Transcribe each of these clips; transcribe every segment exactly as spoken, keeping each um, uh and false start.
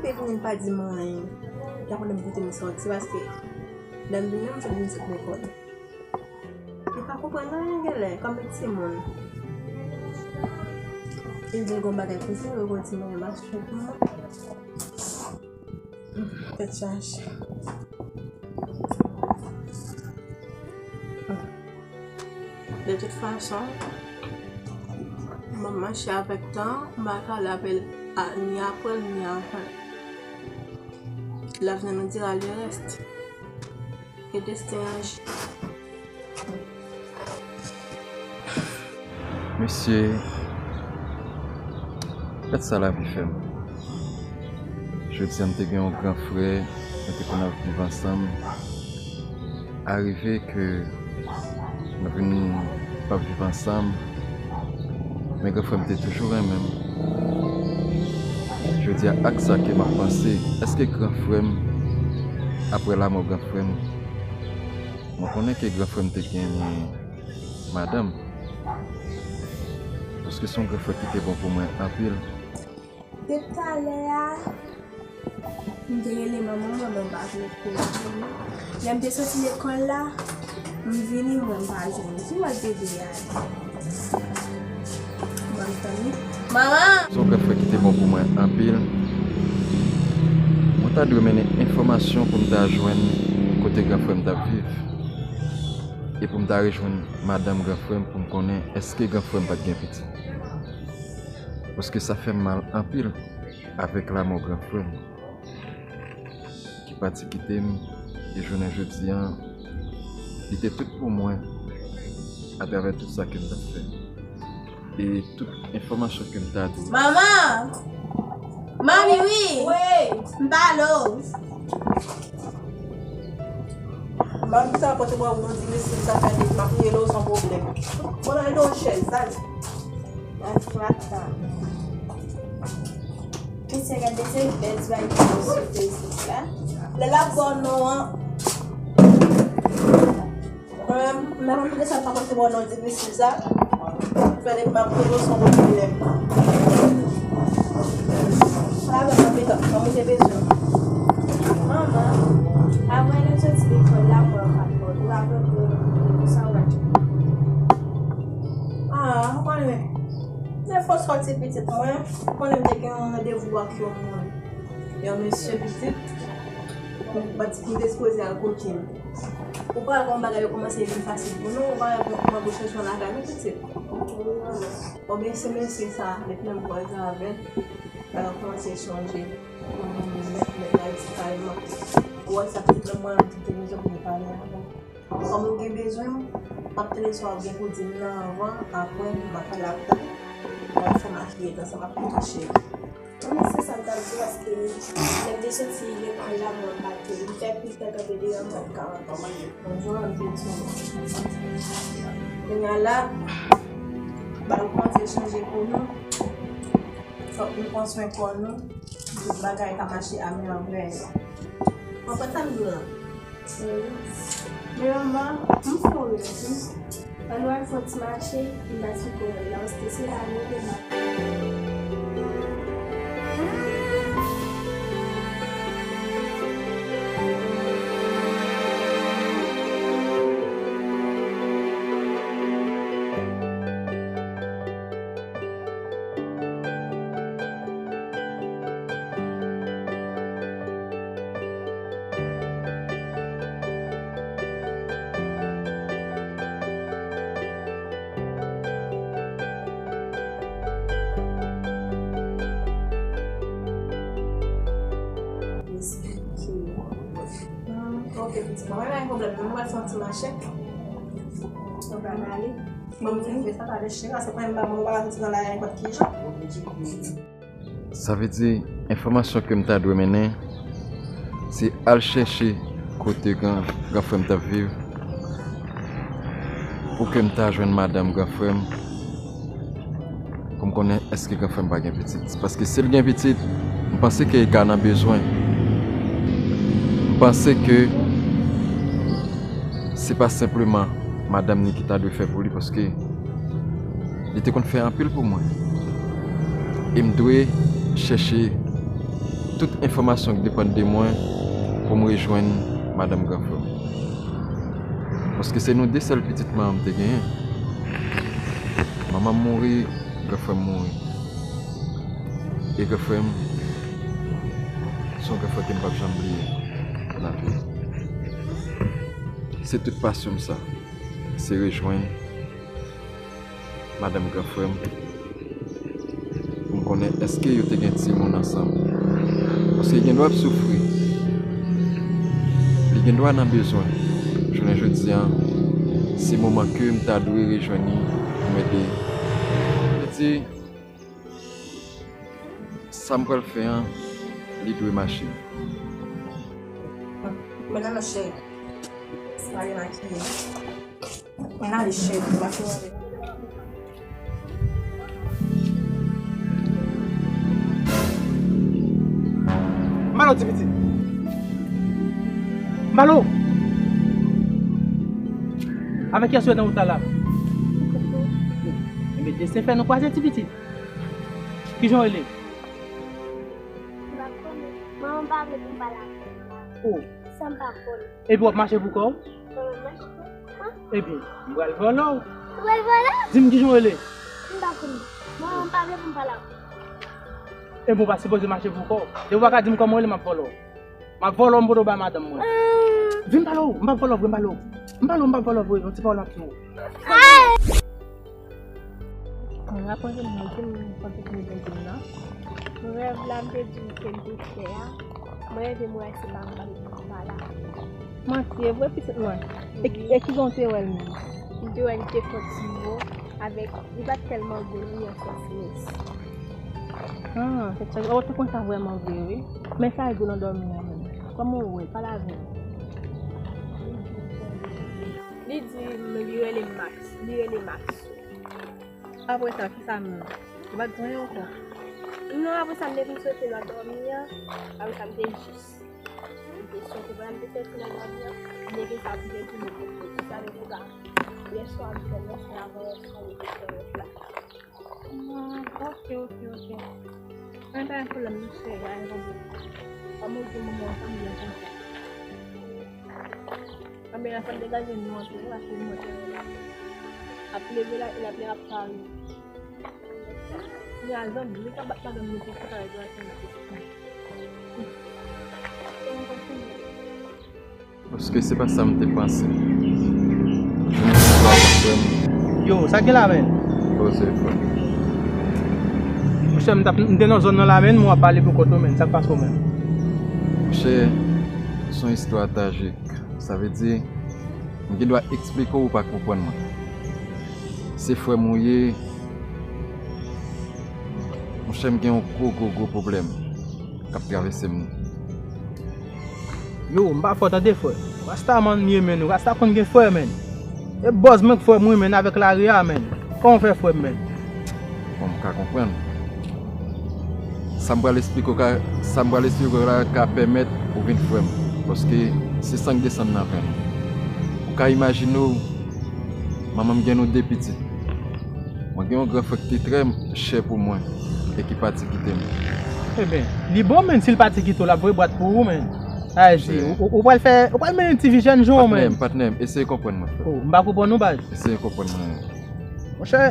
Epi vin pa di mwen anyen. Li pa konnen m kote m sòti paske lè m vin la, m sot vin sot lekòl. Li pa konprann anyen genlè, kòm li timoun. Li di l gon bagay pou fè, yo di mwen m ap fè pou mwen. Tèt chaje. De tout fason, m ap mache avèk tan, m pa ka ale avè l a, ni apre l, ni avan l. L'avenir nous dira le reste. E desten an aji. Mesye, gad sa lavi fè m. Jodi a, m te gen yon gran frè, nou te konn ap viv ansanm. Arive ke nou vin p ap viv ansanm, men gran frè m te toujou renmen m. Jodi a, ak sa ke m ap panse, èske gran frè m, apre lanmò gran frè m, mwen konnen ke gran frè m te gen madanm, paske se yon gran frè ki te bon pou mwen anpil. De talè a, m te rele manman m, manman m pa vle koute m. Lè m te soti lekòl la, m vini, m wè m pa jwenn li. Ki wè bebe a ye? Ban m tann li. Manman! Se yon gran frè ki te bon pou mwen anpil. Mwen ta dwe mennen enfòmasyon pou m ta jwenn kote gran frè m t ap viv. E pou m ta rejwenn madanm gran frè m pou m konnen èske gran frè m pa t gen pitit. Paske sa fè m mal anpil avèk lanmò gran frè m ki pati kite m, e jounen jodi a, li te tout pou mwen atravè tout sa ke m t ap fè. E tout enfòmasyon ke m ta dwe. Manman! Manmi, wi! Wi! M pale w. Manmi, sa pote bò w nan divisil sa fè depi m ap rele w san pwoblèm. Bon, al nan yon chèz, al. Al fraka. Mesye, gade se bèl ti bagay ki sou Facebook la. Lè l ap ba w non an. Mwen menm, m pa konn poukisa m pa pote bò nan divisil sa. Fè depi m ap rele w san pwoblèm. Ala, mwen pitan, mwen te bezwen. Manman, apre lè m soti lekòl la, mwen pa t bò. Ou apre pou sa w pa t. Ah, ou konnen. Lè fò sòti pitit mwen, ou konnen m te gen yon randevou ak yon moun. Yon mesye pitit. Mwen te sipoze al kote l. Ou pa wè kòman bagay yo kòmanse vin fasil pou nou, ou pa wè kòman, kòman pou chanjman lakay nou pitit. Wi, manman. Bon, men se mesye sa, depi lè m kwaze avè l, bagay yo kòmanse chanje. Mwen, mwen, mwen, mwen, mwen, di kalman. Ou wè sa pitit lan mwen, m te bezwen pou m pale avè l. Kòm ou gen bezwen m, m ap tande sa w ap gen pou di m nan anvan, apre, m ap pale ak ou. Mwen fè makiye tan sa m ap touche. Mwen se sa m t ap di paske lè m te soti lekòl la mwen pa te. M fè plis tan kanpe deyò m pa t ka antre. Bonjou, m te di. Kounye a la, bagay kòmanse chanje pou nou. Fòk nou pran swen kò nou. Tout bagay ka mache a mèvèy. Konprann sa m di w lan? Wi. Men manman, m fè w rezon. Ann nou al fè yon ti mache, epi m pa t fin konprann la, paske se la nou te la. Respè. Hmm, ok, pitit mwen, pa gen pwoblèm, mwen pral fè yon ti mache. Mwen pral ale. Bon, m te fè sa, pa de chira, se pa yon bagay, mwen pa ka soti nan lari a nenpòt ki jan. Sa vle di, enfòmasyon ke m ta dwe mennen, se al chèche kote gran, gran frè m t ap viv, pou ke m ta jwenn madanm gran frè m, pou m konnen èske gran frè m pa gen pitit. Paske si l gen pitit, m panse ke l ka nan bezwen. M panse ke se pa senpleman madanm ni ki ta dwe fè pou li, paske li te konn fè anpil pou mwen. E m dwe chèche tout enfòmasyon k depann de mwen pou m rejwenn madanm gran frè m. Paske se nou de sèl pitit manman m te genyen. Manman m mouri, gran frè m mouri. E gran frè m, se yon gran frè ke m p ap janm bliye nan vi m. Se tout pasyon m sa, se rejwenn madanm gran frè m, pou m konnen èske yo te gen timoun ansanm. Paske li gen dwa ap soufri. Li gen dwa nan bezwen. Jounen jodi a, se moman ke m ta dwe rejwenn li pou m ede. Li di, sa m pral fè an, li dwe mache. Mwen nan cheri. Mwen ale cheri, mwen pa fè wale. Malo ti pitit. Malo. Avèk kiyès ou ye nan wout la la? Enben, Dye sen fè nou kwaze ti pitit. Kijan w rele? M pa konnen. Manman m pa vle pou m pale avè l. Oh. Sa m pa konnen. Epi w ap mache pou kò w? Mwen menm mache pou mwen. Ebyen, m pral vòlò w. Ou pral vòlò? Di m kijan w rele? M pa konnen. Mwen, m pa vle pou m pale avè w. Ebyen, w pa sipoze mache pou kò w. Depi w pa ka di m kòman w rele, m ap vòlò w. M ap vòlò w, m pote w bay madanm mwen. Vin m pale w, m p ap vòlò w vre, m pale w. M pale w, m p ap vòlò w vre, yon ti pawòl m ap di w. Mwen rakonte m, mwen di m, konte pou mwen di m nan. Rèv la, m te di w ke m te fè a. Mwen reve m wè se pa m pale pou m pale. Manti, e vre pitit mwen. E, e kijan w te wè l menm? M te wè li te fè ti mo avèk, li pa t tèlman gwo non, li yon sòs mens. Ah, se sa, ou te konn sa vrèman vre, wi. Men sa e gwo nan dòmi an menm. Kòman w wè l? Pale avè m. Li di m li rele Max, li rele Max. Apre sa, kisa m, ou pa t di anyen ankò? Non, apre sa, m te vin sote nan dòmi an. Apre sa, m te jis, m te sote, pandan m te soti nan dòmi an, m te gen sa pou m te di nou pou mwen. Sa vle di pa yè swa m fè l, yè swa avan yè swa m te fè l la. Ah, ok, ok, ok. Mwen pa gen pwoblèm, mesye, pa gen pwoblèm. Kòm ou di, manman, sa m byen kontan. Anben, sa m degaje nou antre, paske nou antre la. Ap leve la, e l ap leve ap pale. Kounye a, zanmi, li ka bat madanm li pou kouta l, pou al fè yon ti kouta. Paske se pa sa m te panse. Yo, sa k gen la, menn? Poze, frè. Monchè, m t ap, m te nan zòn nan la, menn, mwen ap pale pou kont ou, menn. Sa k pase w, menn? Monchè, se yon istwa trajik. Sa vle di, m gen dwa eksplike w, ou pa konprann mwen. Se frè m ou ye. Monchè, m gen yon gwo, gwo, gwo pwoblèm k ap travèse m. Yo, m pa fè w tande, frè. Rastaman m ye, menn. Rasta konn gen frè, menn. E bòz mwen k frè m, wi, menn, avèk lari a, menn. Kòman w fè, frè m, menn? Bon, m ka konprann. Sa m pral eksplike w ka, sa m pral eksplike w la ka pèmèt ou vin frè m. Paske se san k desann nan venn. Ou ka imajine w, manman m gen nou de pitit. Mwen gen yon gran frè ki te trè chè pou mwen e ki pati kite m. Ebyen, li bon, menn, si l pati kite w, l ap voye bwat pou ou, menn. Sa vle di, ou, ou, ou pral fè, ou pral mennen ti vi jènjan, menn. Patnè m, patnè m, eseye konprann mwen, frè. Oh, m pa konprann ou, baz. Eseye konprann mwen. Monchè,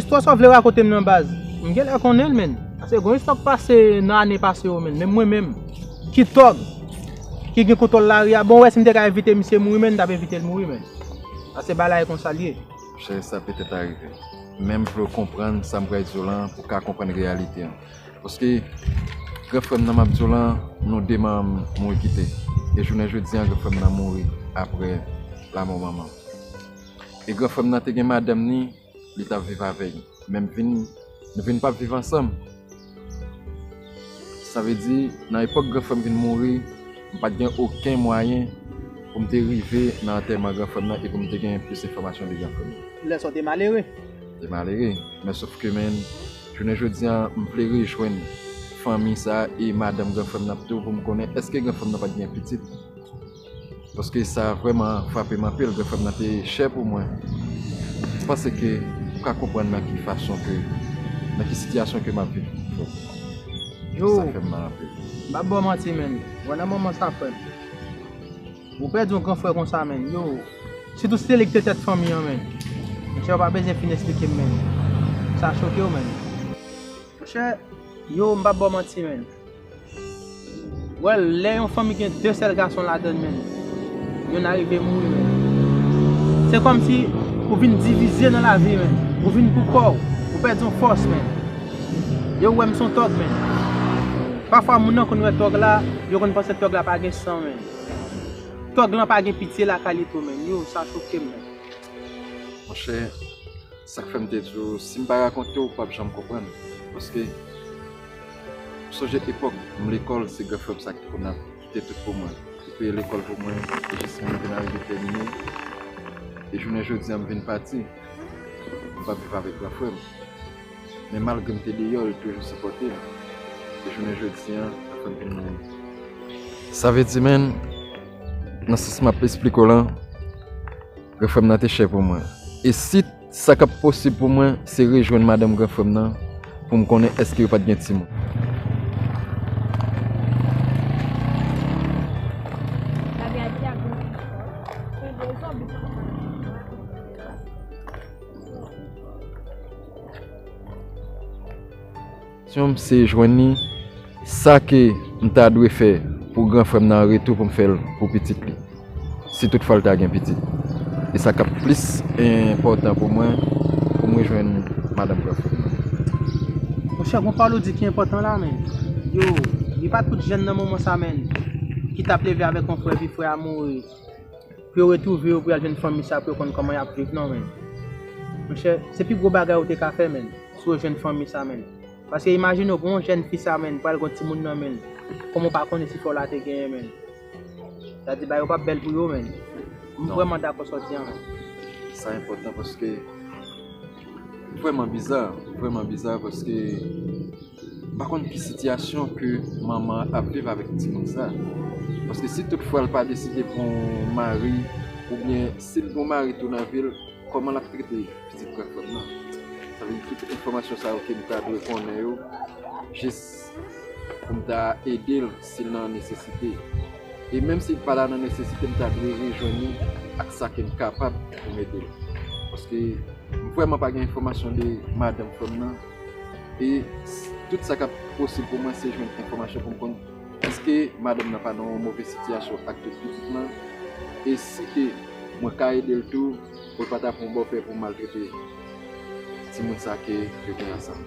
istwa sa w vle rakonte m nan, baz, m genlè konnen l, menn. Paske gon istwa k pase nan ane pase yo, menn. Menm mwen menm, ki tòg, ki gen kontwòl lari a, bon, w wè si m te ka evite misye mouri, menn, m t ap evite l mouri, menn. Paske bagay la e konsa l ye. Chè, sa petèt arive. Men m vle w konprann sa m pral di w lan pou w ka konprann reyalite an. Paske gran frè m nan m ap di w lan, nou de manman m mouri kite. E jounen jodi an, gran frè m nan mouri apre lanmò manman m. E gran frè m nan te gen madanm ni, li t ap viv avè l. Men m vin, nou vin p ap viv ansanm. Sa vle di, nan epòk gran frè m vin mouri, m pa t gen okenn mwayen pou m te rive nan antèman gran frè m nan e pou m te gen plis enfòmasyon de gran frè m nan. Lè sa w te malere? Te malere, men sòf ke, menn, jounen jodi an, m vle rejwenn fanmi sa a e madanm gran frè m nan tou pou m konnen èske gran frè m nan pa t gen pitit. Paske sa vrèman frape m anpil, gran frè m nan te chè pou mwen. M panse ke ou ka konprann nan ki fason ke, nan ki sitiyasyon ke m ap viv. Yo, sa fè m mal anpil. M p ap ba w manti, menn. Wè, nan moman sa, frè m, ou pèdi yon gran frè konsa, menn. Yo, sitou si se li ki te tèt fanmi an, menn. Monchè, ou pa bezwen fin esplike m, menn. Sa choke w, menn. Monchè, yo, m p ap ba w manti, menn. Wè, lè yon fanmi gen de sèl gason ladann, menn, yonn arive mouri, menn, se kòmsi ou vin divize nan lavi, menn. Ou vin pou kò w. Ou pèdi yon fòs, menn. Yo wè m se yon tòg, menn. Pafwa, moun nan konn wè tòg la, yo konn panse tòg la pa gen san, menn. Tòg lan pa gen pitye lakay li tou, menn. Yo, sa choke m, menn. Monchè, sa k fè m te di w, si m pa rakonte w, ou p ap janm konprann. Paske, m sonje epòk m lekòl, se gran frè m sa ki te konn ap kite tout pou mwen. Li peye lekòl pou mwen, e jis mwen vin arive tèmine. E jounen jodi a, m vin pati. M p ap viv avèk gran frè m. Men malgre m te deyò, li toujou sipòte m. E jounen jodi a, gran frè m vin mouri. Sa vle di, menn, nan sans m ap esplike w lan, gran frè m nan te chè pou mwen. E si sa k ap posib pou mwen, se rejwenn madanm gran frè m nan, pou m konnen èske yo pa t gen timoun. Solution m se jwenn li, sa ke m ta dwe fè pou gran frè m nan an retou pou m fè l pou pitit li. Si toutfwa l ta gen pitit. E sa k ap plis enpòtan pou mwen, pou m rejwenn madanm gran frè m nan. Monchè, gon pawòl ou di ki enpòtan la, menn. Yo, li pa tout jèn nan moman sa, menn, ki t ap leve avèk yon frè, epi frè a mouri. Pou yo retwouve yo, pou y al jwenn fanmi sa, pou yo konn kòman y ap viv, non, menn. Monchè, se pi gwo bagay ou te ka fè, menn, si w jwenn fanmi sa, menn. Paske imajine w, pou yon jèn fi sa, menn, pral gon timoun nan men l, kòman w pa konnen si frè w la te genyen, menn. Sa di bagay yo p ap bèl pou yo, menn. M vrèman dakò sa w di an, menn. Sa enpòtan paske vrèman biza, vrèman biza paske m pa konn ki sitiyasyon ke manman an ap viv avèk timoun sa. Paske si toutfwa l pa deside pran yon mari, oubyen si l gen yon mari tou nan vi l, kòman l ap trete pitit gran frè m nan? Sa vle di tout enfòmasyon sa yo ke m ta dwe konnen yo, jis pou m ta ede l si l nan nesesite. E menm si l pa ta nan nesesite, m ta dwe rejwenn li ak sa ke m kapab pou m ede l. Paske m vrèman pa gen enfòmasyon de madanm frè m nan. E s- tout sa k ap posib pou mwen, se jwenn enfòmasyon pou m konn èske madanm nan pa nan yon move sitiyasyon ak tout pitit lan. E si ke mwen ka ede l tou, pou l pa ta pran bòpè pou maltrete timoun sa ke yo gen ansanm.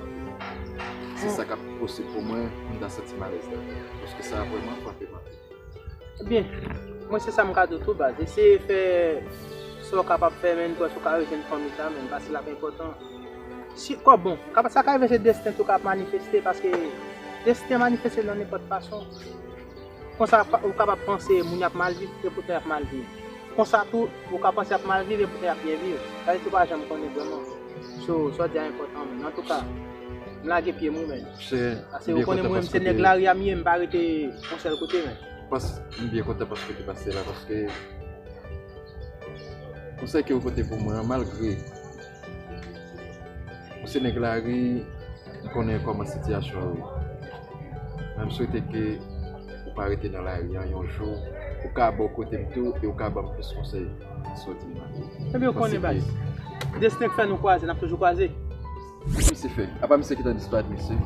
Se sa k ap posib pou mwen, m ta santi m alèz la. Paske sa vrèman frape m anpil. Ebyen, mwen se sa m ka di w tou, baz. Eseye fè sa w kapab fè, menn, pou w ka rejwenn fanmi sa, menn, paske l ap enpòtan. Si, kò bon, kaba sa ka rive se desten tou k ap manifeste, paske desten manifeste nan nenpòt fason. Konsa, pa- ou kapab panse moun y ap mal viv, e poutan y ap mal viv. Konsa tou, ou ka panse y ap mal viv, e poutan y ap byen viv. Sa vle di ou pa janm konnen vrèman. So, sa w di a enpòtan, menn. Antouka, m lage pye m wi, menn. Paske ou konnen mwen, se nèg lari a m ye, m pa rete yon sèl kote, menn. Pas- m byen kontan paske w te pase la, paske konsèy ke w pote pou mwen an, malgre ou se nèg lari, m konnen kòman sitiyasyon an ye. Men m swete ke ou pa rete nan lari an, yon jou ou ka bò kote m tou e ou ka ban m plis konsèy. Sa w di m la. Ebyen, ou konnen, baz. Desten k fè nou kwaze, n ap toujou kwaze. Misye fè. Apa misye ki ta disparèt, mesye?